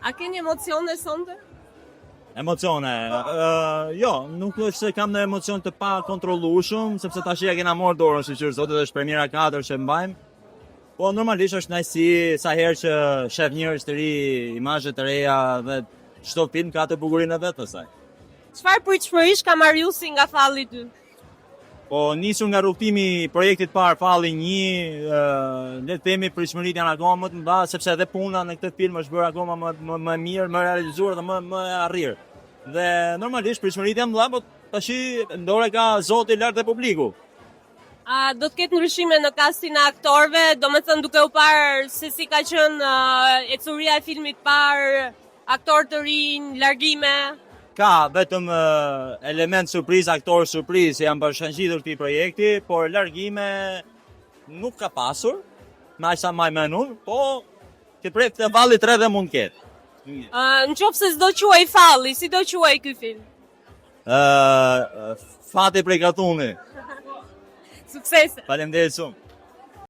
A keni emocione sonte? Emocione, uh, jo, nuk është se kam në emocion të pa kontrollueshëm, sepse tash ja kena marrë dorën shyqyr Zotit, është premiera 4 që mbajmë. Po normalisht është kënaqësi sa herë që shef njerëz të ri, imazhe të reja dhe çdo film ka të bukurinë e vet pastaj. Çfarë pritshmërish ka Mariusi nga Falli 2? Po nisur nga rrugëtimi i projektit parë Falli 1, ë, le të themi pritshmëritë janë akoma më të mëdha sepse edhe puna në këtë film është bërë akoma më më, më mirë, më realizuar dhe më më e arrirë. Dhe normalisht pritshmëritë janë mëdha, po tash në dorë ka Zoti lart dhe publiku. A do të ketë ndryshime në kastin e aktorëve, do me thënë duke u parë se si ka qenë uh, ecuria e filmit parë, aktorë të rinj, largime? Ka vetëm uh, element surprizë, aktorë surprizë që janë bashkangjitur këtij projekti, por largime nuk ka pasur, me aq sa mbaj mend unë, po të pret të Falli 3 dhe mund ketë. Uh, në qoftë se s'do quaj Falli, si do quaj ky film? Ë, fati prej katuni. Suksese. Faleminderit shumë.